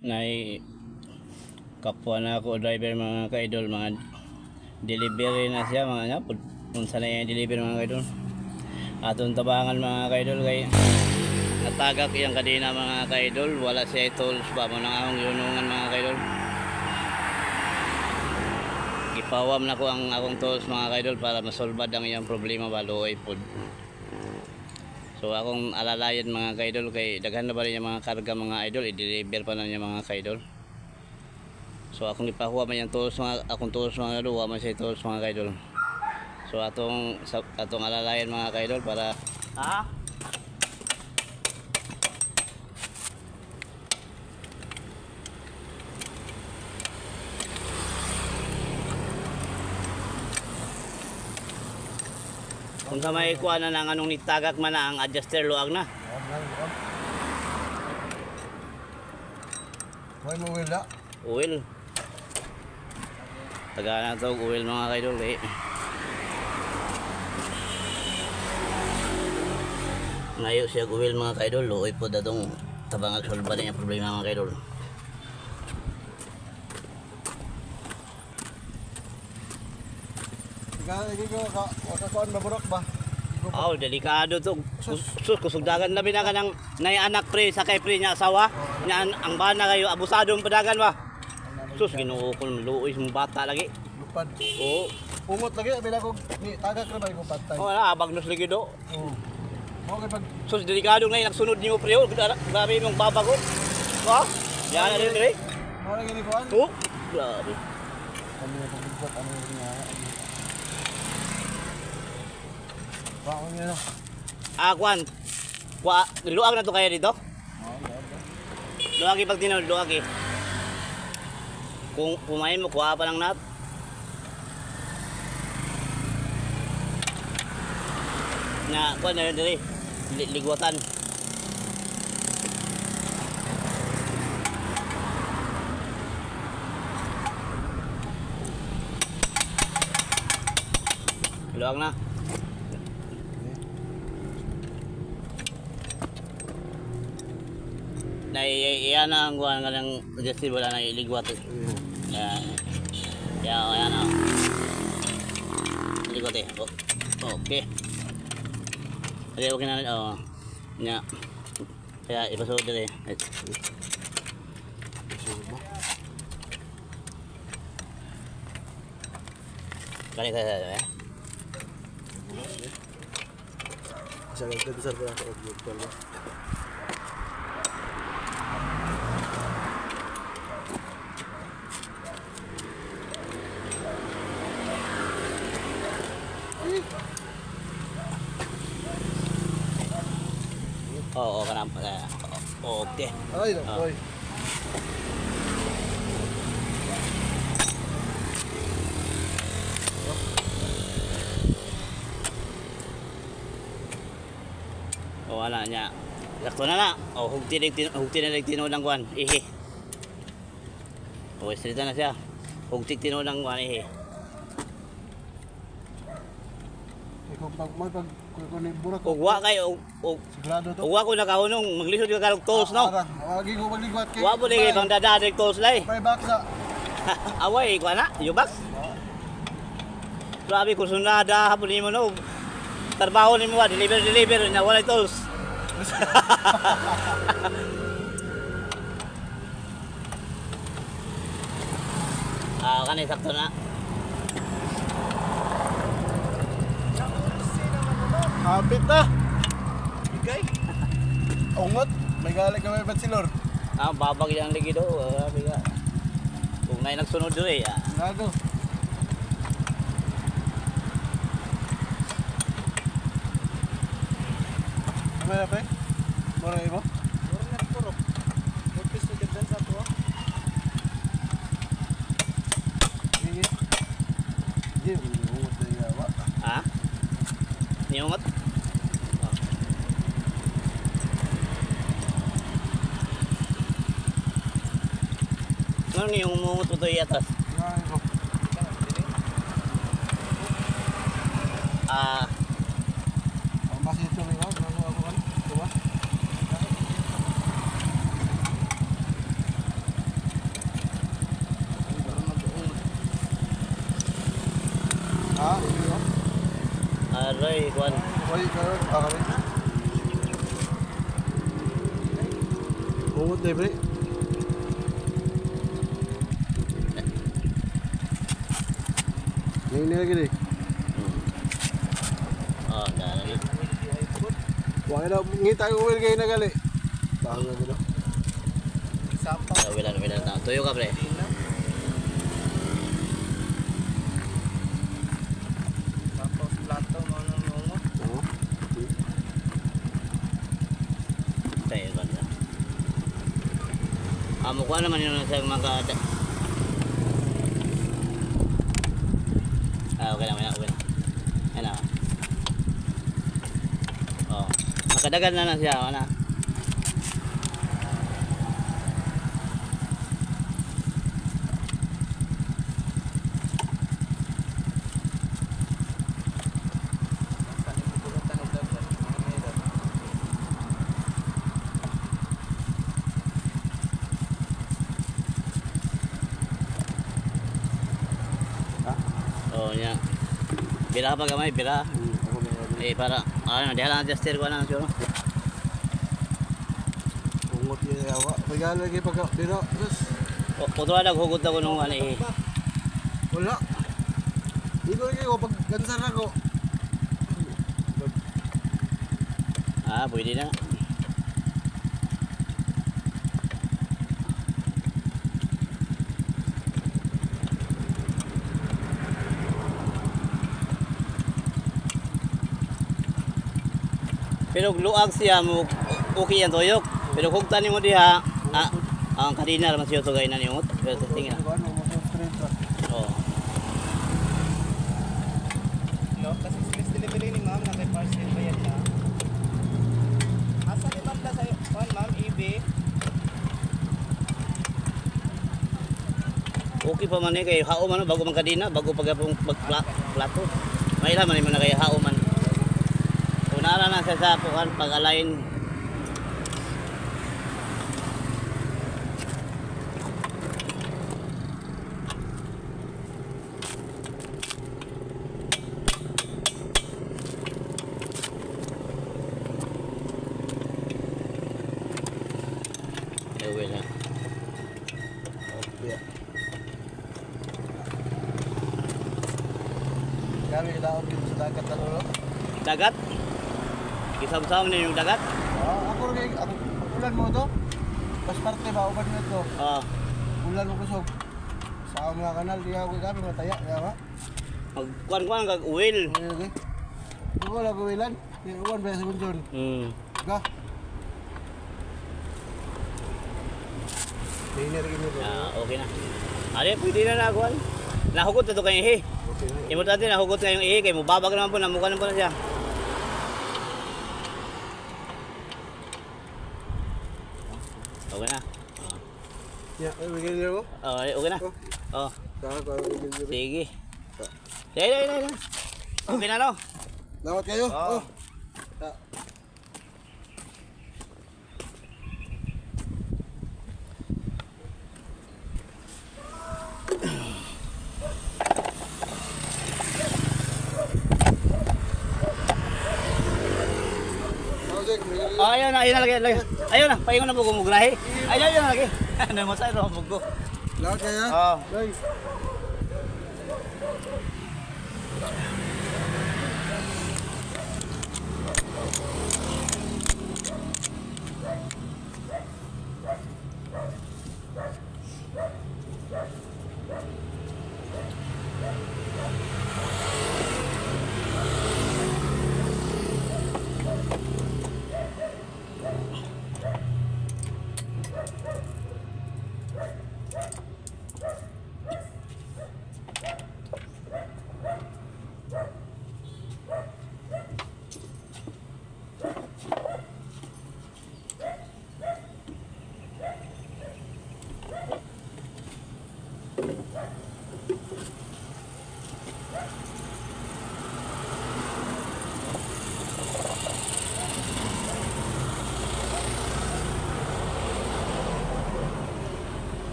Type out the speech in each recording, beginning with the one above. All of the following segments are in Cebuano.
Nay kapwa na ako driver, mga ka-idol, mga delivery na siya mga nga unsa na yung delivery, mga ka-idol. Atong tabangan, mga ka-idol, kay natagak iyang kadena, mga ka-idol. Wala siya tools ba mo nang akong yunungan, mga ka-idol. Gipawam na ko ang akong tools, mga ka-idol, para masolbad ang iyang problema ba, luoy pod. So akong alalayan, mga ka-idol, kay daghan na ba rin yung mga karga, mga idol, i-deliver pa na niya, mga ka-idol. So akong ipahuwa man yung tools mga akong tools, mga idol, wa man siya tools, mga ka-idol. So atong atong alalayan, mga ka-idol, para ha. Kung sa may kuha na ng anong nitagak man na ang adjuster, luag na. May mo wala. Oil. Taga na to og oil, mga kaidol, eh. Ngayo siya og oil, mga kaidol, luoy po datong tabangag solba niya problema, mga kaidol. Ikaw ko ka wala kuan maburok ba? Aw, delikado to. Sus, kusugdagan labi na ka ng nay anak pre, sakay pre niya asawa. Nya ang bana kayo abusado ang padagan ba. Sus, Ginoo ko, luoy sa bata lagi. Lupad. Oo. Ungot lagi bila ko ni tagak ra ba ko patay. Oh, wala abagnos lagi do. Oo. Mo kay pag Sus, delikado ngayon nagsunod nimo pre. Oh, grabe imong babago. Ha? Yan na rin pre. mo lagi ni kuan. Oh, grabe. Kami na pagbuhat ano nga. Ba ko niya. Ah, kwan. Wa, luag na to kaya dito? Luagi pag tinuod, luagi. Kung kumain mo, kuha pa lang nat. Na, kuha na yun diri. Ligwatan. Luag na. Na iya na ang kuha nga lang just wala na iligwat. Yan. Yan, yan oh. Ligwat eh. Oh. Okay. Kaya okay na oh. Nya. Kaya ipasulod diri. Eh. Kani kaya kaya. Sa nagdadasal pa ako og ba. Oo, oh, kanang okay. Ay, oy. O wala niya. Sakto na na. O hugti hugti na lang tinuod ang kuan. Ihi. O straight na siya. Hugti tinuod ang kuan ihi. Ikaw pag mo pag kun ni burak. Ug wa kay og og Sigurado to. ug wa ko nakahunong maglisod ka karong tools no. Ara, wagi ko magligwat kay. Wa po lagi pang dadadag tools lay. May baksa. Away kuan na, yubak. Grabe ko sunada hapon nimo no. Trabaho nimo ba deliver deliver na wala tools. Ah, kani sakto na. Hapit na. Ikay. Ungot, may galit kami batsilor. Ah, babag yan lagi do. Grabe ka. Kung na'y nagsunod doon eh. Ah. Sigurado. Ano na pre? Mura mo? Mura na puro. Mupis na ganda sa to. Sige. Hindi, ungot na yawa. Ha? Niungot? Ah. Ano niyong umungot mo ito iatas? Ay, ko. Ah, Ang basi ito may wag, ano ako kan? Diba? Aray, kuan. Oy, karon ah kami. Ungot libre. Ngayon nila gini. Oh, dali. Wala na, ngita ko uwil kayo na gali. Bago na gino. Sapaw. Ah, wala na, wala na. Tuyo ka, pre. Dina. Sapaw sa plato mo nang nungo. Oo. Tayo, kuan ka. Ah, mukha naman yun sa mga. Ah, okay na, okay na, okay na. Ayan na. Oh. Makadagan na lang siya, wala. Sa nagbubulotan og dagat. Mga meron. Oh, niya. Bira pa gamay, bira. Ako na gali. Eh, para, ano, diha lang adjuster ko na siguro. Ungot yun yawa. May gali lagi pagka, dino, sus. Otro na hugot ako nung ano eh. Wala. Hindi ko lagi ko, pag gansar ako. Ah, pwede na. Pero luag siya mo okay ang toyok. Pero hugtan nimo diha, ah, ang kadina ra man siya tugay na nimo. Pero sa tingin. Ano, mo sa Oh. No, kasi express delivery ni ma'am na kay parcel ba yan na? Asa ni banda sa kuan ma'am EB? Okay pa man eh kay hao man bago man kadina, bago pa gapong pagplato. May man mo na kay hao man. Unara na siya sa pukan pag-align. Eh, wait na. Yeah. Kami ilaot dito sa dagat na lolo. Dagat? Isabsam na yung dagat? Ah, ako rin ako ulan mo to. Pas parte ba uban na to. Oh, Ulan mo kusog. Sa mga kanal di ako kami mataya ya ba. magkuan-kuan kag oil. Okay okay. Di ko lang ulan. Di uwan ba sa kunjon. Ga. Diner gini ko. Ah, okay na. Are, pwede na na kuan. Nahugot na to kay ihi. Okay na. Importante nahugot na yung ihi kay mubabag naman po, namuka naman po na siya. Okay na. Oh. Ya, eh bigyan niyo ko. Okay, okay na. Oh, Saka ko bigyan niyo. sige. Sige, sige, sige. Okay na no? Dapat kayo. Oo. Oh. Ta. Oh, Jack, may Oh, ayun na, ayun na lagi, lagi. Ayun na, paingon na po gumugrahe. Ayun, ayun na lagi. Ano mo sa ro mugo. Lahat kayo? Oh. Ay.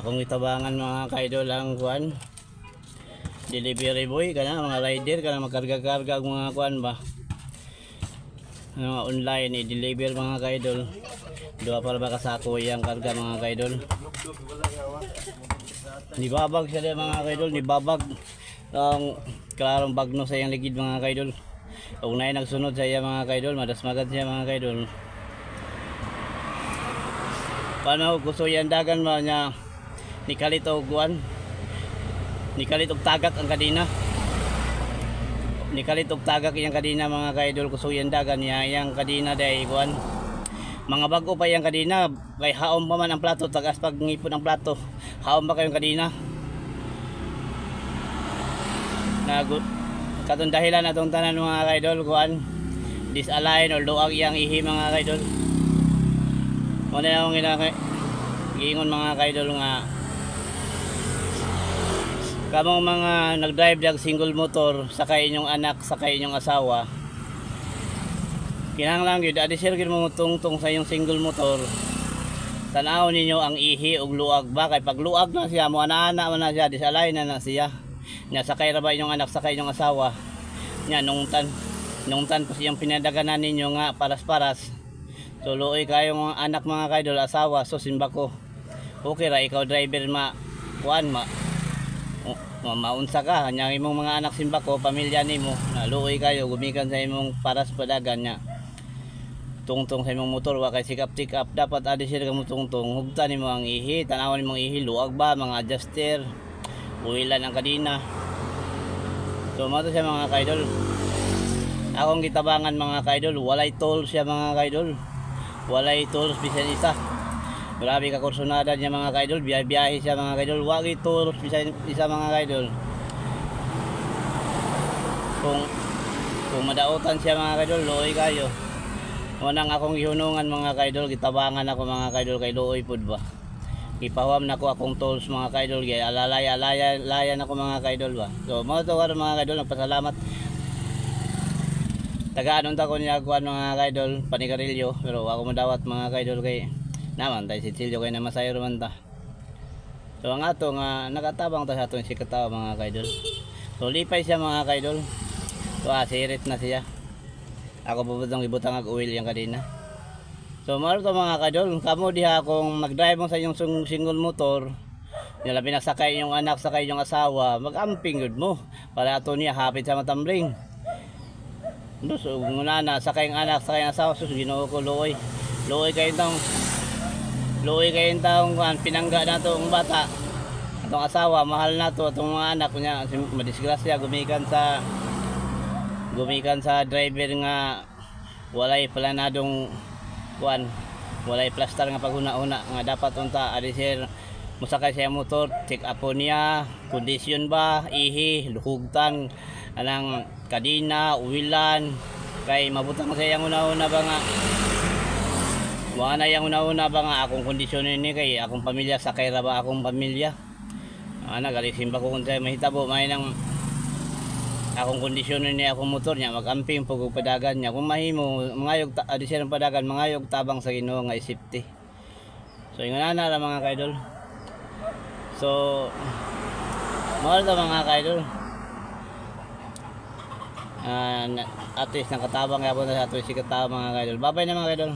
Akong itabangan, mga kaidol, ang kuan. Delivery boy kana mga rider kana magkarga-karga og mga kuan ba. Ano, mga online i-deliver, mga kaidol. Duha para ba kasako iyang karga, mga kaidol. Nibabag siya diya, mga kaidol, nibabag. Ang klarong bagno sa iyang ligid, mga kaidol. Ug naay nagsunod sa iya, mga kaidol, madasmagan siya, mga kaidol. Paano gusto yan dagan ba niya ni kalit og kuan? Ni kalit og tagak ang kadina. Ni kalit og tagak iyang kadina, mga kaidol, kusuyan dagan niya iyang kadina dahil kuan. Mga bago pa iyang kadina kay haom pa man ang plato, tagas pag ngipon ang plato. Haom pa kayong kadina. Na katong dahilan atong tanan, mga kaidol, kuan disalign or luag iyang ihi, mga kaidol. Mo na akong giingon, mga kaidol, nga kamong mga nag-drive dag single motor, sakay inyong anak, sakay inyong asawa, kinahanglan gyud adi sir gyud mo tungtong sa inyong single motor, tan-awon ninyo ang ihi ug luag ba, kay pag luag na siya mo, ana-ana man na siya, disalay na na siya nya. Sakay ra ba inyong anak, sakay inyong asawa nya, nungtan nungtan pa siyang pinadaganan ninyo nga paras-paras. So luoy kayo mga anak, mga kaidol, asawa, so simba ko. Okay ra ikaw driver ma kuan ma, maunsa ka nya imong mga anak, simba ko pamilya nimo na luoy kayo gumikan sa imong paras padagan nya. Tungtong sa imong motor wa kay sikap check up, dapat adi sila ka mo tungtong, hugtan nimo ang ihi, tan-awon nimong ihi, luag ba, mga adjuster, uwilan ang kadina. So mao to siya, mga kaidol. Akong gitabangan, mga kaidol, walay toll siya, mga kaidol. Walay tolls bisan isa. Grabe ka kursunada niya, mga kaidol, biyahe-biyahe siya, mga kaidol, wagi tolls bisan isa, mga kaidol. Kung madautan siya, mga kaidol, luoy kayo. Unang akong gihunungan, mga kaidol, gitabangan ako, mga kaidol, kay luoy pud ba. Gipahuam nako akong tolls, mga kaidol, kay alalay alaya layan ako, mga kaidol ba. So mao to karon, mga kaidol, nagpasalamat. Tagaan unta ko niya kuan, mga kaidol, panigarilyo, pero ako madawat, mga kaidol, kay naman tay sitsilyo kay namasayro man ta. So ang ato nga nakatabang ta sa atong si katawa, mga kaidol. So lipay siya, mga kaidol. So sirit na siya. Ako pabutong ibutang ag oil yung kadina. So maro to, mga kaidol, kamo diha kung mag-drive mo sa inyong single motor, nya labi na sakay inyong anak, sakay inyong asawa, mag-amping gud mo para ato niya hapit sa matambling. No, so nguna na sakay ang anak, sakay ang asawa, sus Ginoo ko, luoy. Luoy kayo taong luoy kayo taong kuan pinangga na to ang bata. Atong asawa, mahal na to atong mga anak niya, madisgrasya gumikan sa driver nga walay planadong kuan, walay plaster nga paghuna-huna nga dapat unta adi sir mosakay sa motor, check up po niya kondisyon ba, ihi, luhugtan anang kadina, uwilan, kay mabutang sa iyang una-una ba nga wa na iyang una-una ba nga akong kondisyon ini kay akong pamilya, sakay ra ba akong pamilya ana, gali simba ko kung sa'yo mahitabo may nang akong kondisyon ni akong motor niya, magamping pag og padagan niya kung mahimo mangayog ta, adi siya ng padagan, mangayog tabang sa Ginoo nga safety. So ingon na ra, mga kaidol. So mao to, mga kaidol. At least nakatabang yapon na sa ato si katawa, mga kaidol. Bye bye na, mga kaidol.